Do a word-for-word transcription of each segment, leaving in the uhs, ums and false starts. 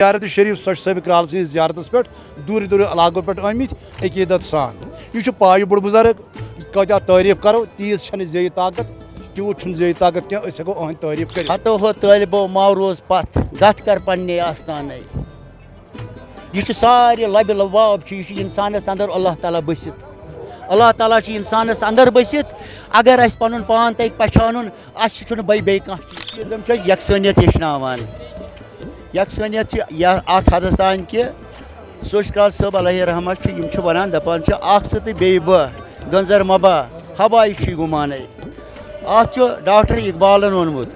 زیارت شریف سۄچھ صٲب کرال سٕنٛدِس زیارتس پٮ۪ٹھ دوٗرِ دوٗرِ علاقو پٮ۪ٹھ آمٕتۍ عقیدت سان۔ یہِ چھُ پایہِ بوٚڑ بُزرگ، کۭتیٛاہ تعریٖف کرو، تیٖژ چھنہٕ زیٚیہِ طاقت، تیوٗت چھُنہٕ زیٚیہِ طاقت کینٛہہ، أسۍ ہٮ۪کو أہنٛدِ تعریٖف کٔرِتھ۔ ہتو ہو طٲلبو ماوروز پتھ، گتھ کر پننہِ آستانَے۔ یہِ چھُ سارے لبِ لباب چھُ، یہِ چھُ انسانس اندر اللہ تعالیٰ بٔسِتھ۔ اللہ تعالیٰ چھُ انسانس اندر بٔسِتھ۔ اگر اسہِ پنُن پان تگہِ پہچانُن، اسہِ چھُنہٕ بیٚیہِ، بیٚیہِ کانٛہہ چیٖز۔ تِم چھِ اسہِ یکسٲنیت ہیٚچھناوان۔ یکسٲنیت چھِ یا اتھ حدس تام کہِ سوچکال صٲب علیہ رحمت چھُ، یِم چھِ ونان، دپان چھِ، اکھ ژٕ تہٕ بیٚیہِ بہٕ، گٔنزر مبا، ہبا یہِ چھُے گُمانے۔ اتھ چھُ ڈاکٹر اقبالن ووٚنمُت،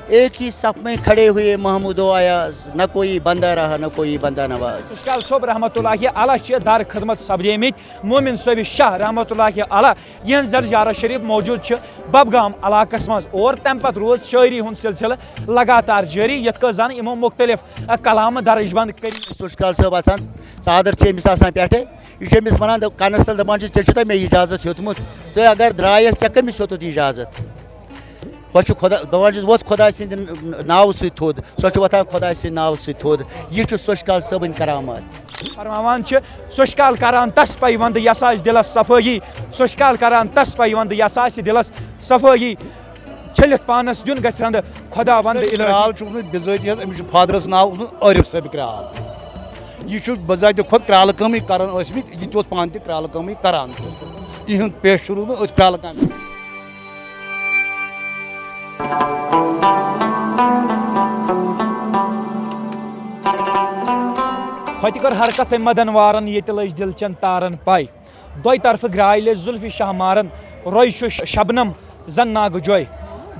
ایک ہی صف میں کھڑے ہوئے محمود و ایاز، نہ کوئی بندہ رہا، نہ کوئی بندہ نواز۔ سوچکال صٲب رحمت اللہ علیہ چھِ در خدمت سپدیمٕتۍ مومن صٲبِ شاہ رحمت اللہ علیہ، یِہٕنٛز زر زیارت شریف موجود چھِ ببگام علاقس منٛز، اور تمہِ پتہٕ روٗد شٲعری ہُنٛد سلسلہٕ لگاتار جٲری، یتھ کٔنۍ زن یِمو مُختٔلِف، ا، کلامہٕ درج بند کٔرۍ۔ سوچکال صٲب آسان، ژادر چھِ أمِس آسان پٮ۪ٹھے، یہِ چھُ أمِس ونان، دپ-، کنس تل دپان چھُ، "ژےٚ چھُتھا مےٚ اجازت ہیوٚتمُت؟ ژٕ اگر درٛایکھ، ژےٚ کٔمِس ہیوٚتُتھ اجازت؟" ہۄ چھُ خۄدا، دپان چھُس، "وۄتھ خۄداے سٕنٛدِ ناوٕ سۭتۍ تھوٚد۔" سۄ چھِ وۄتھان خۄداے سٕنٛدِ ناوٕ سۭتۍ تھوٚد۔ یہِ چھُ سوچکال صٲبٕنۍ کرامات۔ فرماوان چھِ، سوچکال کران تس پے وندٕ، یس آسہِ دلس صفٲیی۔ سوچکال کران تس پے وندٕ، یس آسہِ دلس صفٲیی۔ چھٔلِتھ پانس دیُن گژھِ رندٕ خۄدا وندٕ الہی۔ کرال چھُ اوسمُت بِذٲتی حظ، أمِس چھُ فادرس ناو اوسمُت عارف صٲب کرال۔ یہِ چھُ بذاتِ خۄد کرالہٕ کٲمٕے کران ٲسمٕتۍ، یہِ تہِ اوس پانہٕ تہِ کرالہٕ کٲمٕے کران۔ یِہُنٛد پیشہٕ چھُ روٗدمُت أتھۍ کرالہٕ کامہِ۔ ہوٚتہِ کٔر حرکت أمۍ مدن وارن، ییٚتہِ لٔج دِل چٮ۪ن تارن پَے۔ دۄیہِ طرفہٕ گرٛایہِ لٔج زُلفِ شاہ مارن، روٚے چھُ ش-، شبنم زن ناگہٕ جوٚے۔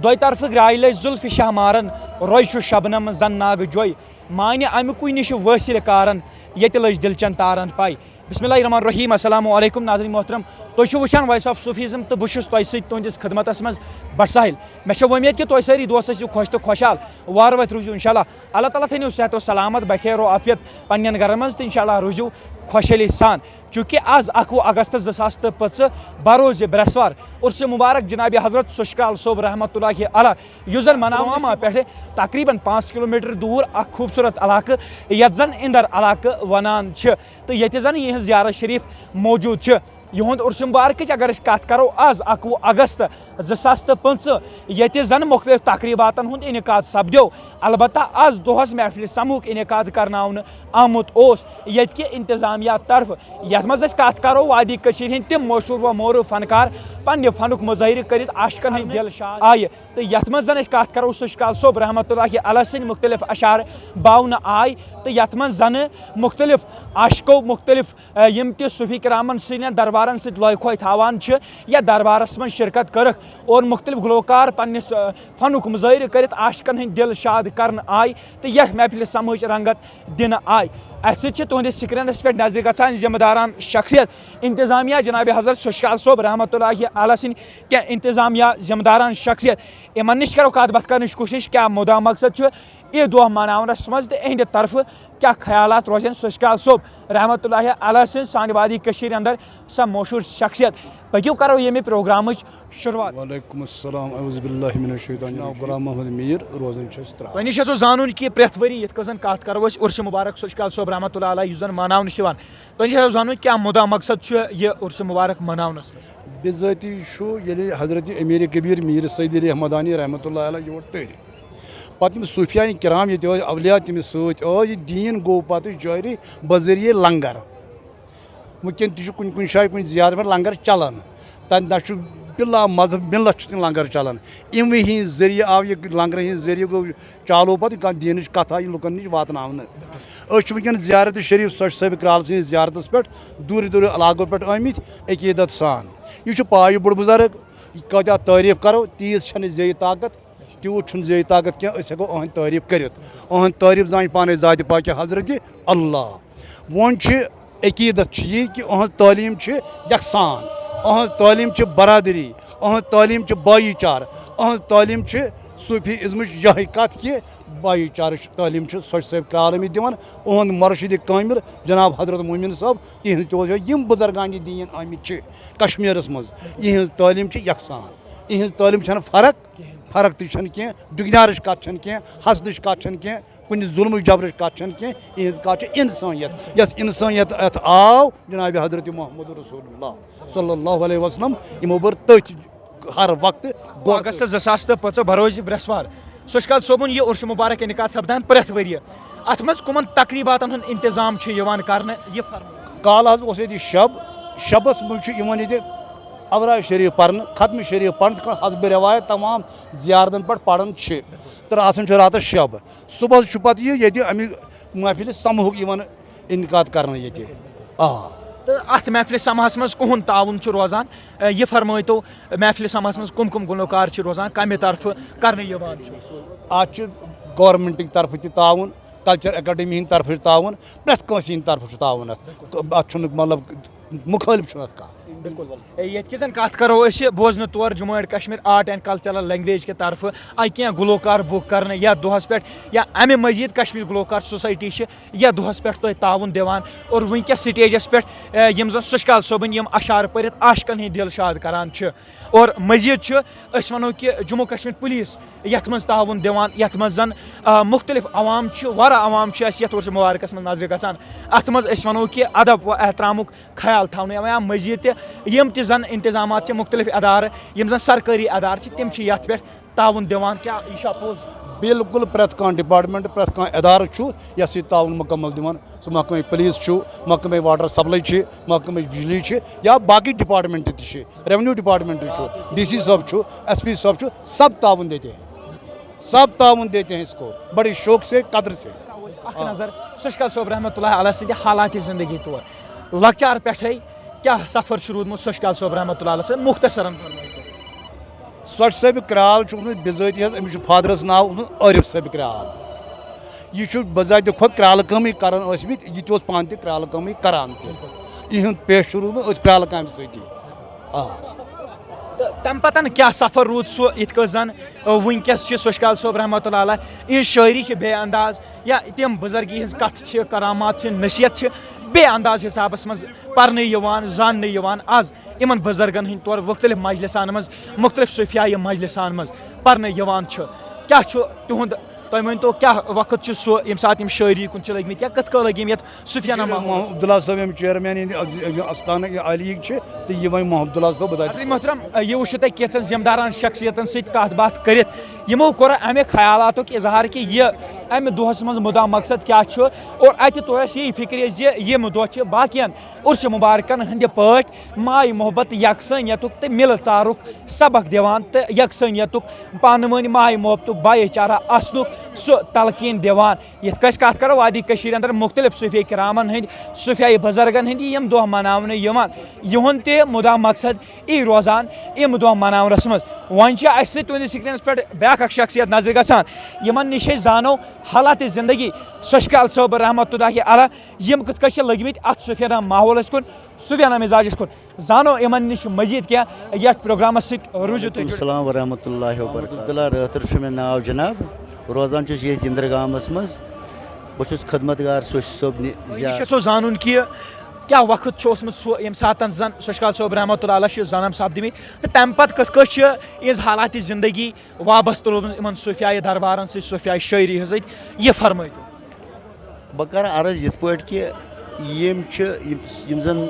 دۄیہِ طرفہٕ گرٛایہِ لٔج زُلفِ شاہ مارن، روٚے چھُ شبنم زن ناگہٕ جوٚے۔ مانہِ امہِ کُے نِش وٲصِل کارن، ییٚتہِ لٔج دِل چٮ۪ن تارن پَے۔ بسم اللہ الرحمن الرحیم۔ السلام علیکم ناظرین محترم، تُہۍ چھِو وٕچھان Voice of Sufism تہٕ بہٕ چھُس تۄہہِ سۭتۍ تُہٕنٛدِس خدمتس منٛز بٹ ساحل۔ مےٚ چھےٚ وۄمید کہِ تُہۍ سٲری دوست ٲسِو خۄش تہٕ خۄشحال، وارٕ وتہِ روٗزِو انشاءاللہ۔ اللہ تعالیٰ تھٲینو صحت و سلامت، بخیر و عافیت پننٮ۪ن گرن منٛز تہٕ انشاءاللہ روٗزِو خۄشحٲلی سان۔ چونکہ آز اکوُہ اگست زٕ ساس تہٕ پٕنٛژٕہ، بروز برٛٮ۪سوار، عرس مبارک جناب حضرت سوچکال صٲب رحمتہ اللہ علیہ، یُس زن مناونہٕ پٮ۪ٹھٕ تقریباً پانٛژھ کلومیٹر دوٗر اکھ خوٗبصوٗرت علاقہٕ، یتھ زن اندر علاقہٕ ونان چھِ، تہٕ ییٚتہِ زن یِہٕنٛز زیارت شریف موجود چھِ۔ یِہُنٛد عرس مبارکٕچ اگر أسۍ کتھ کرو، آز اکوُہ اگست زٕ ساس تہٕ پٕنٛژٕہ، ییٚتہِ زن مختلف تقریباتن ہُنٛد انعقاد سپدیو۔ البتہ آز دۄہس محفلِ سماہُک انعقاد کرناونہٕ آمُت اوس، ییٚتہِ کہِ انتظامیہ طرفہٕ، یتھ منٛز أسۍ کتھ کرو وادی کٔشیٖرِ ہٕنٛدۍ تِم مشہوٗر و معروٗف فنکار پننہِ فنُک مظٲہرٕ کٔرِتھ عاشقن ہٕنٛدۍ دل شاد آیہِ۔ تہٕ یتھ منٛز زن أسۍ کتھ کرو سوچکال صٲب رحمتہ اللہ علیہ سٕنٛدۍ مختلف اشعار باونہٕ آے، تہٕ یتھ منٛز زنہٕ مختلف عاشقو مختلف، ا، یِم تہِ صوفی کرامن سٕنٛدٮ۪ن دربارن سۭتۍ لۄے کھوے تھاوان چھِ یا دربارس منٛز شرکت کٔرٕکھ اور مختلف گلوکار پننِس، ا، فنُک مظٲہرٕ کٔرِتھ عاشقن ہٕنٛدۍ دل شاد کرنہٕ آے تہٕ یتھ محفلہِ سماہٕچ رنگت دِنہٕ آے۔ اسہِ سۭتۍ چھِ تُہنٛدِس screenس پٮ۪ٹھ نظرِ گژھان ذمہٕ داران شخصیت، انتظامیہ جناب حضرت سوچکال صٲب رحمتہ اللہ علیہ سٕنٛدۍ کینٛہہ انتظامیہ ذمہٕ داران شخصیت۔ یِمن نِش کرو کتھ باتھ کرنٕچ کوٗشش، کیٛاہ مُدا مقصد چھُ یہِ دۄہ مناونس منٛز تہٕ اِہنٛدِ طرفہٕ کیٛاہ خیالات روزن سوچکال صٲب رحمتہ اللہ علیہ سٕنٛز سانہِ وادی کٔشیٖرِ اندر سۄ مشہوٗر شخصیت۔ پٔکِو کرو ییٚمہِ پروگرامٕچ شروٗعات۔ وعلیکم السلام، اعوذ باللہ من الشیطان الرجیم۔ غلام محمد میر، روزان چھِ أسۍ ترٛاو۔ تۄہہِ نِش یژھو زانُن کہِ پرٛٮ۪تھ ؤری یِتھ کٔنۍ زن کتھ کرو أسۍ عرس مبارک سوچکال صٲب رحمتہ اللہ علیہ یُس زن مناونہٕ چھُ یِوان، تۄہہِ نِش یژھو زانُن کیٛاہ مُدا مقصد چھُ یہِ عرس مبارک مناونس منٛز؟ بذٲتی چھُ ییٚلہِ حضرت امیر کبیر میر سید علی احمدانی رحمتہ اللہ علیہ یور تٔرۍ، پتہٕ یِم صوفیان کرام ییٚتہِ ٲسۍ، اولیاء تٔمِس سۭتۍ ٲسۍ، یہِ دیٖن گوٚو پتہٕ جٲری بذریعہ لنگر۔ وٕنکٮ۪ن تہِ چھُ کُنہِ کُنہِ جایہِ کُنہِ زیارت پٮ۪ٹھ لنگر چلان۔ تَتہِ نہ چھُ بِلا مذہب مِلت چھُ تِم لنگر چلان۔ اِموٕے ہِنٛدۍ ذٔریعہٕ آو یہِ، لنگرٕ ہِنٛدۍ ذٔریعہٕ گوٚو چالو پتہٕ کانٛہہ دیٖنٕچ کتھا یہِ لُکن نِش واتناونہٕ۔ أسۍ چھِ وٕنکٮ۪ن زیارت شریف سۄچھ صٲب کرال سٕنٛدِ زیارتس پٮ۪ٹھ دوٗرِ دوٗرِ علاقو پٮ۪ٹھ آمٕتۍ عقیدت سان۔ یہِ چھُ پایہِ بوٚڑ بُزرگ، یہِ کۭتیٛاہ تعریٖف کرو، تیٖژ چھنہٕ زیٚیہِ طاقت۔ تیوٗت چھُنہٕ زیٚیہِ طاقت کینٛہہ، أسۍ ہٮ۪کو أہنٛدِ تعریٖف کٔرِتھ۔ أہنٛد تعریٖف زانہِ پانے ذاتِ پاکہِ حضرت اللہ۔ وۄنۍ چھِ عقیدت چھِ یہِ کہِ أہنٛز تعلیٖم چھِ یکسان، أہنٛز تعلیٖم چھِ برادری، أہنٛز تعلیٖم چھِ بایی چارٕ، أہنٛز تعلیٖم چھِ صوفی ازمٕچ یِہے کتھ کہِ بایی چارٕچ تعلیٖم چھِ سۄچھ صٲب کرال آمٕتۍ دِوان۔ أہنٛد مرشد کامل جناب حضرت مومن صٲب، تِہنٛز تہِ اوس یِم بُزرگان یہِ دیٖن آمٕتۍ چھِ کشمیرس منٛز، یِہنٛز تعلیٖم چھِ یکسان۔ یِہٕنٛز تعلیٖم چھَنہٕ فرق، فرق تہِ چھَنہٕ کینٛہہ، دُگنیارٕچ کَتھ چھَنہٕ کینٛہہ، حسدٕچ کَتھ چھَنہٕ کینٛہہ، کُنہِ ظُلمٕچ جبرٕچ کَتھ چھَنہٕ کینٛہہ، یِہٕنٛز کَتھ چھِ اِنسٲنیت۔ یۄس اِنسٲنیت اَتھ آو، جناب حضرت محمد رسول اللہ صلی اللہ علیہ وسلم، یِمو بٔر تٔتھۍ ہر وقتہٕ گۄڈ۔ اگست زٕ ساس تہٕ پٕنٛژٕہ بروز برٛٮ۪سوار سُشکال صٲبُن یہِ عرس مبارک انعقاد سپدان پرٛٮ۪تھ ؤریہِ۔ اَتھ منٛز کٕمَن تقریٖباتَن ہُنٛد انتظام چھُ یِوان کرنہٕ، یہِ فرمٲیِو۔ کالہٕ حظ اوس ییٚتہِ شب، شبس منٛز چھُ یِوان ییٚتہِ اوراد شریف پرنہٕ، ختم شریف پرنہٕ، تِتھ کٔنۍ حسب روایت تمام زیارتن پٮ۪ٹھ پران چھِ۔ تہٕ آسان چھُ راتس شب۔ صبحس چھُ پتہٕ یہِ ییٚتہِ اَمہِ محفلہِ سماہُک یِوان انعقاد کرنہٕ ییٚتہِ۔ آ۔ تہٕ اَتھ محفلہِ سماہس منٛز کٕہُنٛد تعاوُن چھُ روزان؟ اے، یہِ فرمٲیتو، محفلہِ سماہس منٛز کٕم کٕم گلوکار چھِ روزان، کمہِ طرفہٕ کرنہٕ یِوان چھُ؟ اَتھ چھُ گورنمنٹٕکۍ طرفہٕ تہِ تعاوُن، کلچر اکیڈمی ہٕنٛدِ طرفہٕ چھُ تعاوُن، پرٛٮ۪تھ کٲنٛسہِ ہٕنٛدِ طرفہٕ چھُ تعاوُن اَتھ۔ اَتھ چھُنہٕ مطلب مُخٲلِف چھُنہٕ اَتھ کانٛہہ۔ بِلکُل۔ اے، ییٚتہِ کہِ زَن کَتھ کَرو أسۍ بوزنہٕ تور Jammu and Kashmir art and cultural language کہِ طرفہٕ آیہِ کینٛہہ گلوکار بُک کرنہٕ یَتھ دۄہَس پٮ۪ٹھ، یا اَمہِ مٔزیٖد کشمیر گلوکار سوسایٹی چھِ یَتھ دۄہَس پٮ۪ٹھ تۄہہِ تعاوُن دِوان، اور وٕنکیٚس سٹیجَس پٮ۪ٹھ، اے، یِم زَن سُشکال صٲبٕنۍ یِم اشعار پٔرِتھ عاشقَن ہِنٛدۍ دِل شاد کران چھِ۔ اور مٔزیٖد چھُ، أسۍ وَنو کہِ جموں کشمیر پُلیٖس یَتھ منٛز تعاوُن دِوان، یَتھ منٛز زَن، آ، مُختٔلِف عوام چھِ، واریاہ عوام چھِ اَسہِ یَتھ عرس مُبارکَس منٛز نظرِ گژھان۔ اَتھ منٛز أسۍ وَنو کہِ ادب و احترامُک خیال تھاونہٕ، یا مٔزیٖد تہِ یِم تہِ زَن انتظامات چھِ، مُختٔلِف اِدارٕ، یِم زَن سرکٲری اِدارٕ چھِ، تِم چھِ یَتھ پٮ۪ٹھ تعاوُن دِوان۔ کیٛاہ یہِ چھا پوٚز؟ بِلکُل، پرٛٮ۪تھ کانٛہہ ڈپارٹمنٹ، پرٛٮ۪تھ کانٛہہ اِدارٕ چھُ یَتھ سۭتۍ تعاوُن مُکمل دِوان۔ سُہ محکمے پُلیٖس چھُ، محکمے واٹر سپلاے چھِ، محکمے بجلی چھِ، یا باقٕے ڈپارٹمنٹ تہِ چھِ، ریونیو ڈپارٹمنٹ چھُ، ڈی سی صٲب چھُ، ایس پی صٲب چھُ، سب تعاون دیتے ہیں، سب تعاون دیتے ہیں اس کو، بڑے شوق سے، قدر سے۔ اکھ نظر سُشکال صٲب رحمتہ اللہ علیہ سٕنٛدِ حالاتِ زندگی طور، لۄکچار پٮ۪ٹھَے کیٛاہ سفر چھُ روٗدمُت سُشکال صٲب رحمتہ اللہ علیہ سۭتۍ؟ مختصرن فرمٲیتو۔ سۄچھ صٲبہِ کرٛال چھُ اوسمُت بِذٲتی حظ، أمِس چھُ فادرَس ناو اوسمُت عارف صٲبہِ کرٛال۔ یہِ چھُ بذاتِ خۄد کرٛالہٕ کٲمٕے کران ٲسمٕتۍ، یہِ تہِ اوس پانہٕ تہِ کرٛالہٕ کٲمٕے کران تہِ۔ یِہُنٛد پیشہٕ چھُ روٗدمُت أتھۍ کرٛالہٕ کامہِ سۭتی۔ آ۔ تہٕ تَمہِ پَتَن کیٛاہ سفر روٗد سُہ، یِتھ کٔنۍ زَن، آ، وٕنکیٚس چھِ سُشکال صٲب رحمتہ اللہ علیہ، یِہٕنٛز شٲعری چھِ بے انداز، یا تِم بُزرگی ہٕنٛز کَتھٕ چھِ، کرامات چھِ، نصیحت چھِ بے انداز حسابَس منٛز پرنہٕ یِوان، زاننہٕ یِوان۔ آز یِمن بُزرگن ہٕنٛدۍ طور مُختٔلِف مجلسن منٛز، مُختٔلِف صوفیایہِ مجلسن منٛز پرنہٕ یِوان چھُ۔ کیٛاہ چھُ تِہُنٛد، تُہۍ ؤنۍ تو، کیٛاہ وقت چھُ سُہ، ییٚمہِ ساتہٕ یِم شٲعری کُن چھِ لٔگۍ مٕتۍ، یا کِتھ کٔنۍ لٔگۍ یِم یَتھ صوفیانہ ماحولس؟ محمد عبداللہ صٲب، یِم چیئرمین یِہِنٛدِ اَستانہٕ عالیٖگ چھِ، تہٕ یہِ وۄنۍ محمد عبداللہ صٲب بذاتِ۔ حضرت محترم، یہِ وٕچھِو تۄہہِ کینٛژن ذمہٕ دارن شخصیتن سۭتۍ کتھ باتھ کٔرِتھ، یِمو کوٚر امہِ خیالاتُک اظہار کہِ یہِ امہِ دۄہس منٛز مُدا مقصد کیٛاہ چھُ، اور اتہِ توٚر اسہِ یہِ فکرِ زِ یِم دۄہ چھِ باقین عرس مبارکن ہٕنٛدِ پٲٹھۍ ماے محبت، یکسٲنیتُک تہٕ مِلہٕ ژارُک سبق دِوان تہٕ یکسٲنیتُک، پانہٕ ؤنۍ ماے محبتُک، بھایی چارہ آسنُک سُہ تلقین دِوان۔ یِتھ کٔنۍ أسۍ کتھ کرو، وادی کٔشیٖرِ اندر مُختٔلِف صوفیہ کرامن ہٕنٛدۍ، صوفیہ بُزرگن ہٕنٛدۍ یِم دۄہ مناونہٕ یِوان، یِہُنٛد تہِ مُدا مقصد یی روزان یِم دۄہ مناونس منٛز۔ وۄنۍ چھِ اسہِ سۭتۍ تُہنٛدِس سکرینس پٮ۪ٹھ بیاکھ اکھ شخصیت نظرِ گژھان، یِمن نِش أسۍ زانو حالات زندگی سُشکال صٲب رحمتہ اللہ علیہ، یِم کِتھ کٔنۍ چھِ لٔگۍ مٕتۍ اتھ صوفیانہ ماحولس کُن، صوفیانہ مزاجس کُن۔ زانو یِمن نِش مزید کینٛہہ یتھ پروگرامس سۭتۍ۔ روٗزِو تُہۍ وعلیکم جُڑِتھ۔ السلام ورحمۃ اللہ وبرکاتہ۔ عبداللہ رٲتھر چھُ مےٚ ناو جناب، روزان چھُس ییٚتھۍ اِندرگامس منٛز۔ بہٕ چھُس خدمت گار سُشہِ صٲبنہِ۔ یہِ چھُ یژھان زانُن کہِ کیٛاہ وقت چھُ اوسمُت سُہ، ییٚمہِ ساتہٕ زن سُشکال صٲب رحمتہ اللہ علیہ چھِ جنم سپدمٕتۍ، تہٕ تمہِ پتہٕ کِتھ کٔنۍ چھِ یِہٕنٛز حالات زندگی وابستہٕ روٗزمٕژ یِمن صوفیایہِ دربارن سۭتۍ، صوفیایہِ شٲعری ہٕنٛز سۭتۍ، یہِ فرمٲیتو۔ بہٕ کرٕ عرض یِتھ پٲٹھۍ کہِ یِم چھِ، یِم، یِم زن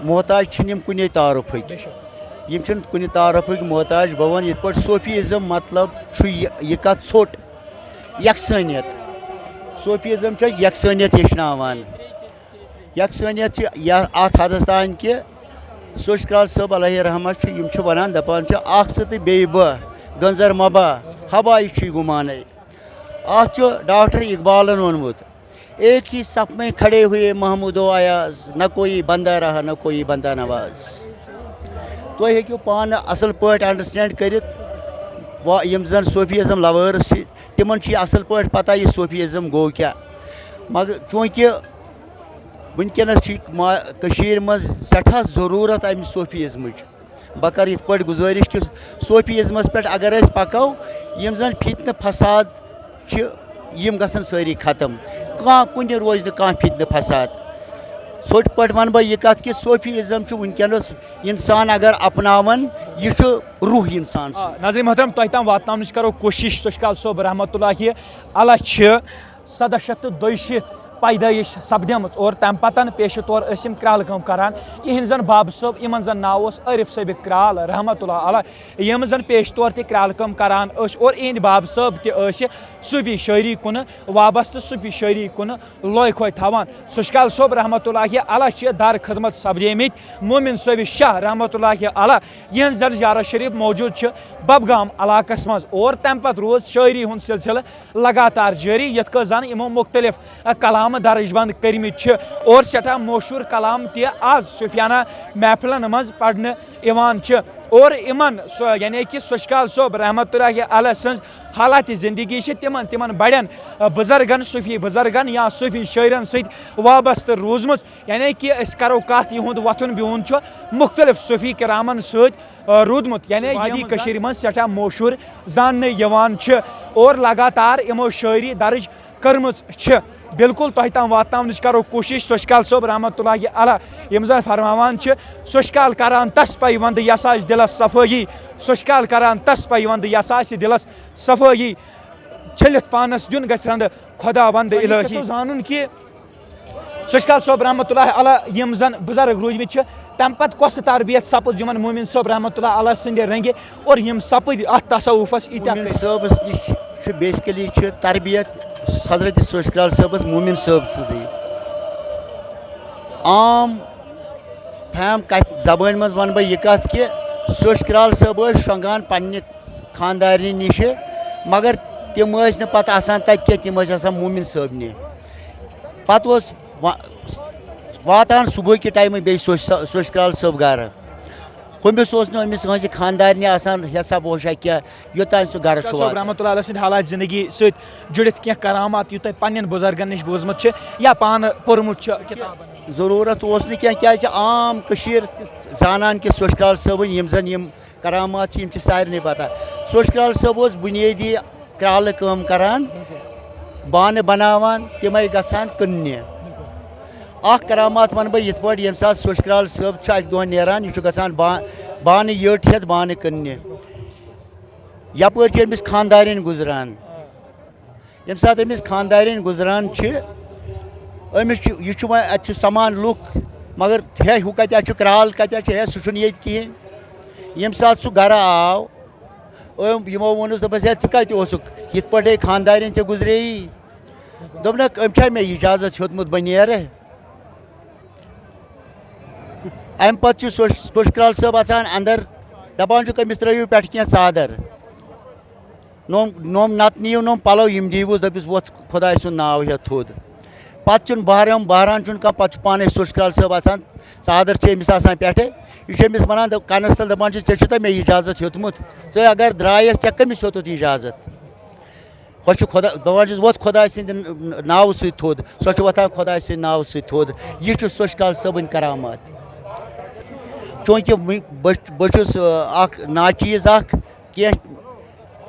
محتاج چھِنہٕ یِم کُنے تعارُفٕکۍ۔ بے شک۔ یِم چھِنہٕ کُنہِ تعارُفٕکۍ محتاج۔ بہٕ وَنہٕ یِتھ پٲٹھۍ، صوفی ازم مطلب چھُ یہِ، یہِ کَتھ ژھوٚٹ، یکسٲنیت۔ صوفی ازم چھُ اَسہِ یکسٲنیت ہیٚچھناوان۔ یکسٲنیت چھِ یا اَتھ حدس تام کہِ سُشکال صٲب علیہ رحمت چھُ، یِم چھِ وَنان، دَپان چھِ، "اَکھ ژٕ تہٕ بیٚیہِ بہٕ، گٔنزر مہ با، ہبا یہِ چھُے گُمانَے۔" اَتھ چھُ ڈاکٹر اقبالن ووٚنمُت، "ایک ہی صف میں کھڑے ہوئے محمود و ایاز، نہ کوئی بندہ رہا، نہ کوئی بندہ نواز۔" تُہۍ ہیٚکِو پانہٕ اَصٕل پٲٹھۍ understand کٔرِتھ، وا-، یِم زَن صوفی ازم lovers چھِ، تِمن چھُ یہِ اَصٕل پٲٹھۍ پَتہ یہِ صوفی ازم گوٚو کیٛاہ۔ مگر چوٗنٛکہِ وٕنکیٚنَس چھِ ما-، کٔشیٖرِ منٛز سٮ۪ٹھاہ ضروٗرت اَمہِ صوفی ازمٕچ۔ بہٕ کَرٕ یِتھ پٲٹھۍ گُزٲرِش کہِ صوفی ازمَس پٮ۪ٹھ اگر أسۍ پَکو، یِم زَن فتنہٕ فساد چھِ، یِم گژھن سٲری ختم۔ کانٛہہ، کُنہِ روزِ نہٕ کانٛہہ فتنہٕ فساد۔ ژھوٚٹۍ پٲٹھۍ وَنہٕ بہٕ یہِ کَتھ کہِ صوفی ازم چھُ وٕنکیٚنَس اِنسان اگر اپناوان، یہِ چھُ روح اِنسان سُنٛد۔ ناظرین محترم، تۄہہِ تام واتناونٕچ کرو کوٗشِش سُشکال صٲب رحمتہ اللہ علیہ چھِ سداہ شیٚتھ تہٕ دۄیہِ شیٖتھ پیدٲیِش سپدیمٕژ اور تمہِ پتن پیشہٕ طور ٲسۍ یِم کرٛالہٕ کٲم کران۔ یِہنٛد زن بابہٕ صٲب، یِمن زن ناو اوس عٲرف صٲبِ کرٛال رحمتہ اللہ علیہ، یِم زن پیشہٕ طور تہِ کرٛالہٕ کٲم کران ٲسۍ اور یِہنٛدۍ بابہٕ صٲب تہِ ٲسۍ صوفی شٲعری کُنہٕ وابستہٕ، صوفی شٲعری کُنہٕ لوے کھوے تھاوان۔ سُشکال صٲب رحمتہ اللہ علیہ چھِ دار خدمت سپدیمٕتۍ مومن صٲبِ شاہ رحمتہ اللہ علیہ، یِہنٛز زن زیارت شریف موجود چھِ ببگام علاقس منٛز۔ اور تمہِ پتہٕ روٗد شٲعری ہُنٛد سلسلہٕ لگاتار جٲری، یتھ کٔنۍ زن یِمو مختلف کلامہٕ درج بند کٔرمٕتۍ چھِ اور سٮ۪ٹھاہ مشہوٗر کلام تہِ از صوفیانہ محفلن منٛز پرنہٕ یِوان چھِ۔ اور یِمن سُہ، یعنی کہِ سُشکال صٲب رحمتہ اللہ علیہ سٕنٛز حالات زندگی چھِ تِمن، تِمن بڑٮ۪ن بُزرگن، صوفی بُزرگن یا صوفی شٲعرن سۭتۍ وابستہٕ روٗزمٕژ۔ یعنی کہِ أسۍ کرو کتھ، یِہُنٛد وۄتھُن بِہُن چھُ مختلف صوفی کرامن سۭتۍ، آ، روٗدمُت۔ یعنی وادی کٔشیٖرِ منٛز سٮ۪ٹھاہ مشہوٗر زاننہٕ یِوان چھِ اور لگاتار یِمو شٲعری درج کٔرمٕژ چھِ۔ بالکل تۄہہِ تام واتناونٕچ کرو کوٗشِش۔ سُشکال صٲب رحمتہ اللہ علیہ یِم زن فرماوان چھِ، سُشکال کران تس پے ونٛدٕ، یس آسہِ دِلس صفٲیی۔ سُشکال کران تس پے ونٛدٕ، یس آسہِ دِلس صفٲیی۔ چھٔلِتھ پانس دیُن گژھِ رنٛدٕ خۄدا ونٛدٕ وۄنۍ الٲہی۔ یژھو زانُن کہِ سُشکال صٲب رحمتہ اللہ علیہ یِم زن بُزرگ روٗدمٕتۍ چھِ، تمہِ پتہٕ کۄس تربیت سپٕز یِمن مومن صٲب رحمتہ اللہ علیہ سٕنٛدِ رنگہِ اور یِم سپٕدۍ اتھ تصوفس ییٖتیٛاہ مومن کٔرۍ؟ صٲبس نِش چھُ بیسکلی چھِ تربیت حضرت سُشکال صٲبس مومن صٲب سٕنٛزٕے۔ عام فہم کتھ زبٲنۍ منٛز ونہٕ بہٕ یہِ کتھ کہِ سُشکال صٲب ٲسۍ شۄنٛگان پننہِ خانٛدارنہِ نِشہِ، مگر تِم ٲسۍ نہٕ پتہٕ آسان تتہِ کینٛہہ، تِم ٲسۍ آسان مومن صٲبنہِ۔ پتہٕ اوس وا-، واتان صبحٕکہِ ٹایمہٕ بیٚیہِ سُش-، سُشکال صٲب گرٕ۔ ہُمِس اوس نہٕ أمِس أہٕنٛزِ خانٛدارنہِ آسان حساب اوشا کینٛہہ، یوٚتام سُہ گرٕ چھُ سُشکال صٲب واتان۔ رحمتہ اللہ علیہ سٕنٛدِ حالات زندگی سۭتۍ جُڑِتھ کینٛہہ کرامات یُس تۄہہِ پننٮ۪ن بُزرگن نِش بوٗزمُت چھِ یا پانہٕ پوٚرمُت چھِ کِتابن منٛز؟ ضروٗرت اوس نہٕ کینٛہہ، کیازِ عام کٔشیٖر زانان کہِ سُشکال صٲبٕنۍ یِم زن یِم کرامات چھِ، یِم چھِ سارنٕے پتہ۔ سُشکال صٲب اوس بُنیٲدی کرالہٕ کٲم کران، بانہٕ بناوان، تِمے گژھان کٕننہِ۔ اکھ کرامات ونہٕ بہٕ یِتھ پٲٹھۍ، ییٚمہِ ساتہٕ سُشکال صٲب چھُ اکہِ دۄہ نیران، یہِ چھُ گژھان با-، بانہٕ یٔٹۍ ہٮ۪تھ بانہٕ کٕننہِ۔ یپٲرۍ چھِ أمِس خانٛدارِنۍ گُزران۔ ییٚمہِ ساتہٕ أمِس خانٛدارِنۍ گُزران چھِ، أمِس چھُ، یہِ چھُ وۄنۍ، اَتہِ چھُ سَمان لُکھ، مگر ہے، ہُہ کَتہِ چھُ، کرٛال کَتہِ چھُ، ہے، سُہ چھُنہٕ ییٚتہِ کِہیٖنۍ۔ ییٚمہِ ساتہٕ سُہ گَرٕ آو، أمۍ، یِمو ووٚنُس، دوٚپنَس، "ہے، ژٕ کَتہِ اوسُکھ؟ یِتھ پٲٹھۍ ہے خانٛدارِنۍ ژےٚ گُزرییی؟" دوٚپنَکھ، "أمۍ چھا مےٚ اِجازت ہیوٚتمُت بہٕ نیرٕ؟" اَمہِ پَتہٕ چھُ سُش-، سُشکرال صٲب اَژان اَندَر، دَپان چھُکھ، "أمِس ترٛٲیِو پٮ۪ٹھٕ کینٛہہ ژادر۔" نوم، نوم نَتہٕ نِیِو نوم پَلو، یِم دِیٖوُس، دٔپِس، "وۄتھ خۄداے سُنٛد ناو ہٮ۪تھ تھوٚد۔" پَتہٕ چھُنہٕ بہران، بہران چھُنہٕ کانٛہہ، پَتہٕ چھُ پانَے سُشکرال صٲب اَژان، ژادر چھِ أمِس آسان پٮ۪ٹھٕ، یہِ چھُ أمِس وَنان، دَپ-، کَنَس تَل دَپان چھُ، "ژےٚ چھُتھا مےٚ اِجازت ہیوٚتمُت؟ ژٕ اگر درٛایَکھ، ژےٚ کٔمِس ہیوٚتُتھ اِجازت؟" ہۄ چھُ خۄدا، دَپان چھُس، "وۄتھ خۄداے سٕنٛدِ ناوٕ سۭتۍ تھوٚد۔" سۄ چھِ وۄتھان خۄداے سٕنٛدِ ناوٕ سۭتۍ تھوٚد۔ یہِ چھُ سُشکرال صٲبٕنۍ کرامات۔ چوٗنٛکہِ وٕنۍ بہٕ، بہٕ چھُس، آ، اَکھ ناچیٖز اَکھ، کینٛہہ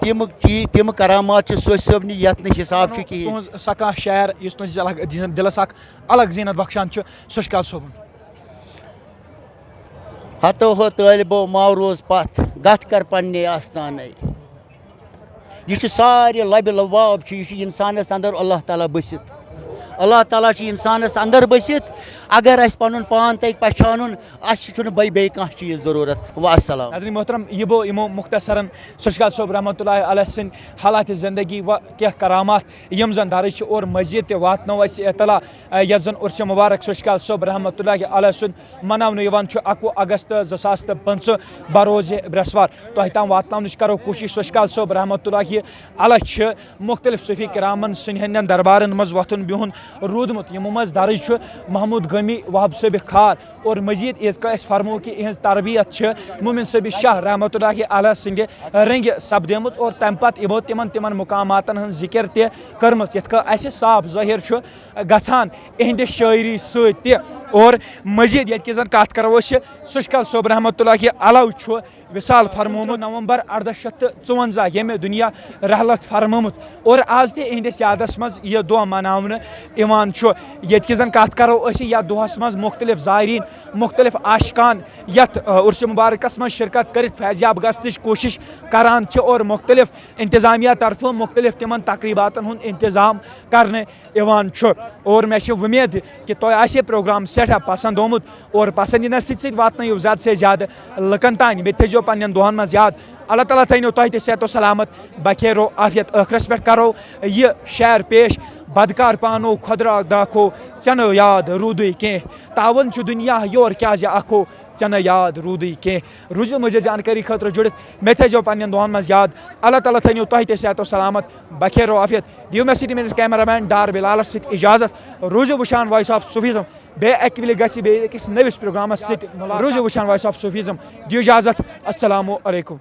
تِم چیٖز، تِم کرامات چھِ سُش صٲبنہِ، یَتھ نہٕ حِساب چھُ کِہیٖنۍ۔ تُہٕنٛز سۄ کانٛہہ شعر یُس تُہٕنٛدِ دِلَس اَکھ، دِلَس اَکھ الگ زیٖنت بخشان چھُ سُشکرال صٲبُن؟ ہتو ہو طٲلبو ماو روز پتھ، گتھ کر پننے آستانے۔ یہِ چھُ سارے لبِ لباب چھُ، یہِ چھُ انسانس اندر اللہ تعالیٰ بٔسِتھ۔ اللہ تعالیٰ چھُ انسانس اندر بٔسِتھ۔ اگر اسہِ پنُن پان تگہِ پہچانُن، اسہِ چھُنہٕ بیٚیہِ، بیٚیہِ کانٛہہ چیٖز ضروٗرت۔ والسلام۔ ناظرین محترم، یہِ گوٚو یِمو مختصرن سُشکال صٲب رحمتہ اللہ علیہ سٕنٛدۍ حالات زندگی و کینٛہہ کرامات، یِم زن درج چھِ اور مزید تہِ واتنو اسہِ اطلاع، یتھ زن عرس مبارک سُشکال صٲب رحمتہ اللہ علیہ سُنٛد مناونہٕ یِوان چھُ اَکوُہ اگست زٕ ساس تہٕ پٕنٛژٕہ بروز برٛٮ۪سوار۔ تۄہہِ تام واتناونٕچ کرو کوٗشِش۔ سُشکال صٲب رحمتہ اللہ علیہ چھِ مُختٔلِف صوٗفی کرامن سٕنٛدِ ہٕنٛدٮ۪ن دربارن منٛز وۄتھُن بِہُن روٗدمُت، یِمو منٛز درٕج چھُ محمود گٲمی، وہاب صٲبِ کھار اور مزید یِتھ کٔنۍ أسۍ فرمو کہِ یِہٕنٛز تربیت چھِ مومن صٲبِ شاہ رحمتہ اللہ علیہ سٕنٛدِ رنٛگہِ سپدیمٕژ اور تَمہِ پتہٕ یِمو تِمن، تِمن مقاماتن ہٕنٛز ذِکر تہِ کٔرمٕژ، یِتھ کٔنۍ اَسہِ صاف ظٲہِر چھُ گژھان اِہِنٛدِ شٲعری سۭتۍ تہِ۔ اور مزید ییٚتہِ کہِ زن کتھ کرو أسۍ، سُشکال صٲب رحمتہ اللہ علیہ چھُ وصال فرمومُت نومبر اردہ شیٚتھ تہٕ ژُونزہ، ییٚمہِ دُنیا رحلت فرمٲمٕژ۔ اور از تہِ اِہِنٛدِس یادس منٛز یہِ دۄہ مناونہٕ یِوان چھُ، ییٚتہِ کہِ زَن کَتھ کَرو أسۍ یَتھ دۄہَس منٛز مُختٔلِف زائرین، مُختٔلِف عاشقان یَتھ، آ، عرس مُبارکَس منٛز شرکت کٔرِتھ فیضیاب گژھنٕچ کوٗشِش کران چھِ اور مُختٔلِف انتظامیہ طرفہٕ مُختٔلِف تِمَن تقریٖباتَن ہُنٛد انتظام کرنہٕ یِوان چھُ۔ اور مےٚ چھِ وۄمید کہِ تۄہہِ آسہِ یہِ پروگرام سٮ۪ٹھاہ پسنٛد آمُت اور پسنٛدیٖدہ سۭتۍ سۭتۍ واتنٲیِو زیادٕ سے زیادٕ لُکَن تام۔ مےٚ تہِ تھٲیزیو پنٛنٮ۪ن دُعن منٛز یاد۔ اللہ تعالیٰ تھٲینو تۄہہِ تہِ صحت و سلامت، بخیر و عافیت۔ ٲخرَس پٮ۪ٹھ کرو یہِ شعر پیش: بدکار پانو خۄدرا داکھو، ژےٚ نہٕ یاد روٗدُے کینٛہہ۔ تاوَن چھُ دُنیا یور کیٛازِ اَکھو، ژےٚ نہٕ یاد روٗدُے کینٛہہ۔ روٗزِو مُزید جانکٲری خٲطرٕ جُڑِتھ، مےٚ تھٲیزیو پنٛنٮ۪ن دُعن منٛز یاد۔ اللہ تعالیٰ تھٲینو تۄہہِ تہِ صحت و سلامت، بخیر و عافیت۔ دِیِو مےٚ سۭتۍ میٲنِس کیمرہ مین ڈار بلالس سۭتۍ اجازت۔ روٗزِو وٕچھان وائس آف صوفیزم۔ بیٚیہِ اَکہِ وِلہِ گژھِ بیٚیہِ أکِس نٔوِس پروگرامس سۭتۍ مُلاقات۔ روٗزِو وٕچھان وائس آف صوفیزم۔ دِیِو اجازت۔ السلام علیکم۔